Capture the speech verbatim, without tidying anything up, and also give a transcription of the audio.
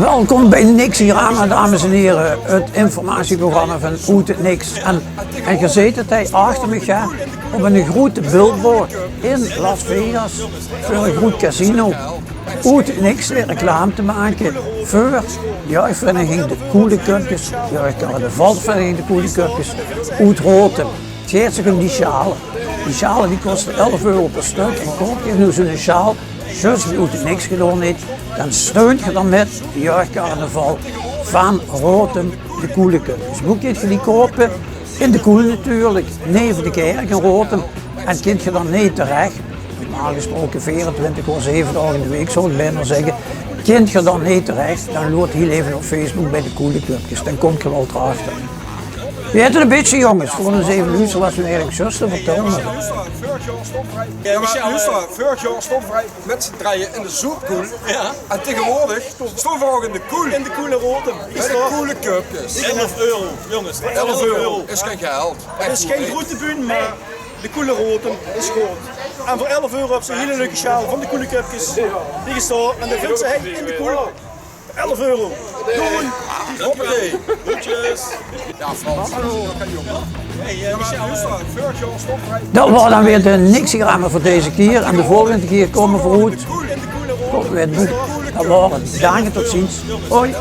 Welkom bij Nixigrama, dames en heren, het informatieprogramma van Oet 't Niks. En, en geer zeet 't, hie achter mich, jao, op 'n groete billboard in Las Vegas veur 'n groet casino. Oet 't Niks weer reclame te make veur jeugdvereniging De Koele Köpkes, jeugdcarnavalsvereniging De Koele Köpkes oet Rotem. 't Geit zich um die sjale. Die sjale die koste elf euro per stök. En koup geer noe zoe'n sjaal, zjus wie Oet 't Niks gedaon heet, dan steunt geer daomit de jeugdcarnaval van Rotem, De Koele Köpkes. Boe kint geer die koupe? In De Koel natuurlik, neve de kèrk in Rotem. En kint geer dan neet terech, normaal gesproke veerentwintig oor, zeve daog in de week, zou ich bijna zègke, kint geer dan neet terech, dan loert hiel eve op Facebook bij De Koele Köpkes. Dan kómp geer waal d'rachter. Veer höbbe 'n bietje, jónges, veer gaon ins eve luustere waat ze noe eigelik zjus te vertèlle höbbe. Jao, mer luuster, veurig jaor stónge veer mit z'n drieje in de Zoetkoel. Jao. En taengewoordig staon veer ouch in de Koel. In De Koel in Rotem. Bij De Koele Köpkes. Elf euro, jónges. Elf euro is gein geld. 't Is gein groete bühne, mer De Koel in Rotem is groot. En veur elf euro höbs se 'n hiel leuke sjaal van De Koele Köpkes. Die geis te, en die vinds se hie in De Koel. Elf euro. Doei. Hoppakee. Groetjes. Jao, Frans. Hallo. Hey, eh, Michel, eh, veurig jaor stónge veer... Dat waor dan weer de Nixigrama veur deze kier. En de volgende kier kómme veer oet. Kómme veer weer boe. Dat waor 't. Bedank en tot ziens. Hoi.